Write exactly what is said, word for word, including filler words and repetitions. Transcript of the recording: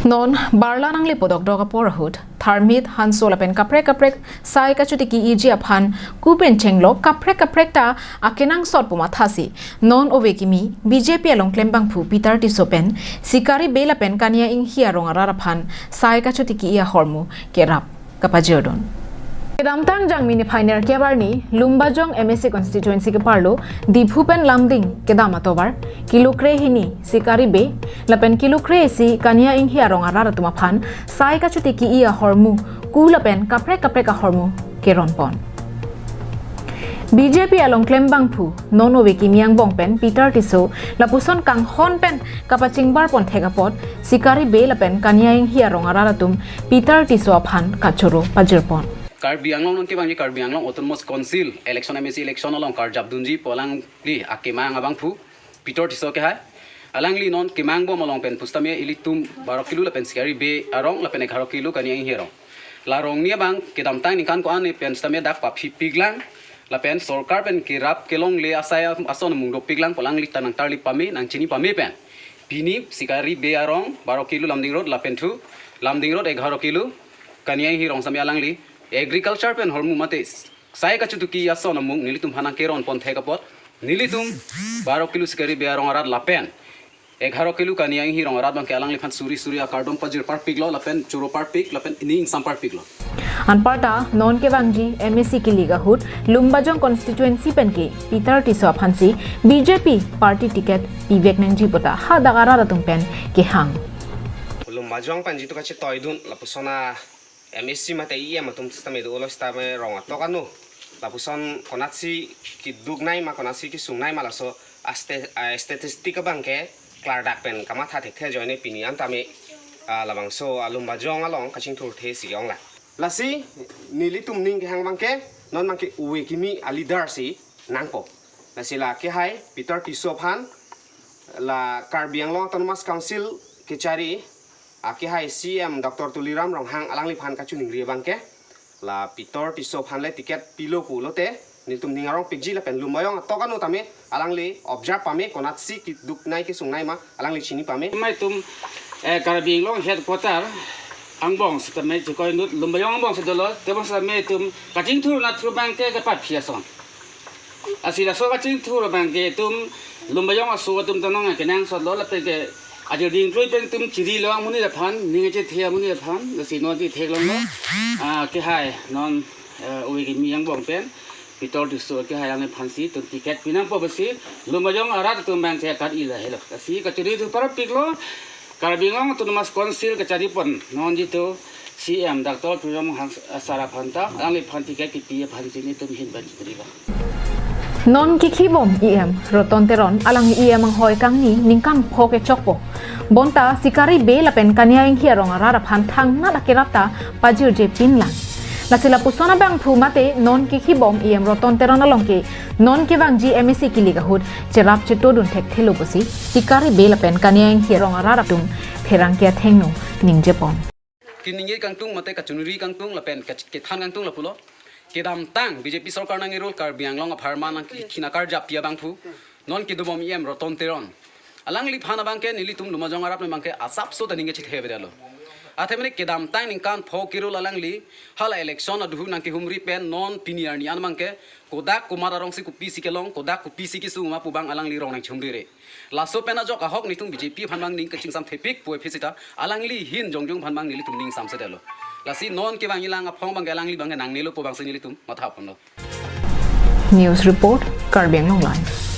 Non barla nangle podok dok apor ahut, tharmit, hanso lapen kaprek kaprek sai kachotiki iji aphan ku pen chenglok kaprek kaprek ta akenangsot pu mathasi, non ove kimi B J P along klembangphu Peter Tisso pen Sikari Bey lapen Kania Inghi arong arat aphan sai kachotiki ahormu kerap kapajirdun. Kedamtang Jangmi niphai nerkep arni Lumbajong M A C constituency keparlo Diphu pen Lumding kedam atovar kilo krehini Sikari Bey lapen kilo kre-isi Kania Inghi arong arat atum aphan sai kachotiki ahormu ku lapen kaprek kaprek ahormu keronpon. B J P along klembangphu non ove kimi angbong pen Peter Tisso lapuson kanghon pen kapachingbarpon thek apot Sikari Bey lapen Kania Inghi arong arat atum Peter Tisso aphan kachoro pajirpon. Karbi Anglong non kevangji Karbi Anglong Autonomous Council election, M A C election along karjap dunji pu alangli akemang abangphu Peter Tisso kehai. Alangli non kemangbom along pen pusitame ilitum baro kilo lapen Sikari Bey arong lapen egharo kilo Kania Inghi arong. La arong ni abang kedamtang ningkan ko-an ni pen sitame dak paphipiklang lapen sorkar pen kerap kelongle asai ason amung dopiklang pu alangli ta nangtarli pame, nangchini pame pen pini Sikari Bey arong baro kilo Lumding Road lapen thu Lumding Road egharo kilo Kania Inghi arong sitame alangli agriculture pen ahormu mate sai kachotiki ason amung nelitum aphan nangkeronpon thek apot nelitum baro kilo Sikari Bey arong arat lapen egharo kilo Kania Inghi arong arat abangke alangliphan suri suri akardom pajir parpiklo lapen choro parpik lapen ning ingsam parpiklo. Anparta non kevangji M A C kilik ahut Lumbajong constituency penke Peter Tisso aphansi B J P party ticket pivek nangji pu ta hadak arat atum pen kehang. Lumbajong pen jitu kachetoidun lapuson a M A C mate E M atum sitame dolo sitame rong atok anu. Lapuson konatsi keduknei ma konatsi kesungnei ma laso a sta-, a statistic abangke klardak pen kamatha thekthe ajoine pini an tame, ah, labangso a Lumbajong along kachingthurthe si onglang. Lasi nelitum ning kehang abangke non abangke ove kimi a leader si nangpo. Lasi la kehai Peter Tisso aphan la Karbi Anglong Autonomous Council kechari akehai C M Doctor Tuliram Ronghang alangliphan kachiningri abangke la Peter Tisso aphan le ticket pilo pulote nelitum ning arongpikji lapen Lumbajong atok anu tame alangli observe pame, konatsi keduknei kesungnei ma alangli chini pame. Maitum, eh, Karbi Anglong headquarter angbong sitame chekoi inut Lumbajong angbong si dolo, tebon sitame itum kachingthur nat thur abangke kepaphi ason. Lasi laso kachingthur abangke itum Lumbajong aso atum ta nang kenangsotlo lapen ke ajir ding klui pen itum chirilo amonit aphan, ning chethe amonit aphan, lasi non ti theklonglo. Ah, kehai non, eh, ove kimi angbong pen Peter Tisso kehai alangliphansi itum ticket pinangpo pusi Lumbajong arat atum abangke kat ila helo. Lasi kachiri thu parpiklo. Karbi Anglong Autonomous Council kacharipon non jitu C M Doctor Tuliram Ronghang sar aphan ta alangliphan ticket kipi aphansi nelitum ahin pen chirilo. Non kekhibom E M Roton Teron alang E M anghoi kangni ningkan pho kechokpo. Bonta Sikari Bey lapen Kania Inghi arong arat aphan thangnat akerap ta pajirjepinlang. Lasi lapuson abangphu mate non kekhibom E M Roton Teron along ke non kevangji M A C kilik ahut cherap chetodun thekthelo pusi Sikari Bey lapen Kania Inghi arong arat atum pherangke athengno ningjepon. Keningje kangtung mate kachiningri kangtung lapen kach-, kethan kangtung lapulo. Kedamtang B J P sorkar nang-enroll Karbi Anglong apharman nangkikhin akarjap pi abangphu non kedobom E M Roton Teron alangliphan abangke nelitum Lumbajong arat abangke asapso ta ning kachithe avedetlo. Athemri kedamtang ningkan pho kerul alangli hala election aduhu nangkehumri pen non pini arni an abangke kodak komat arongsi kopisi kelong, kodak kopisi kesung ma pu abang alangli rong nangchumri re. Laso pen ajok ahok nelitum B J P aphan abang ning kachingsam thepik pu aphi sita alangli ahin jongjong aphan abang nelitum ning samsedetlo. Lasi non kevangjilang aphong abangke alangli abangke nangnelo pu abangsi nelitum mathaponlo. News report, Karbi Anglong Live.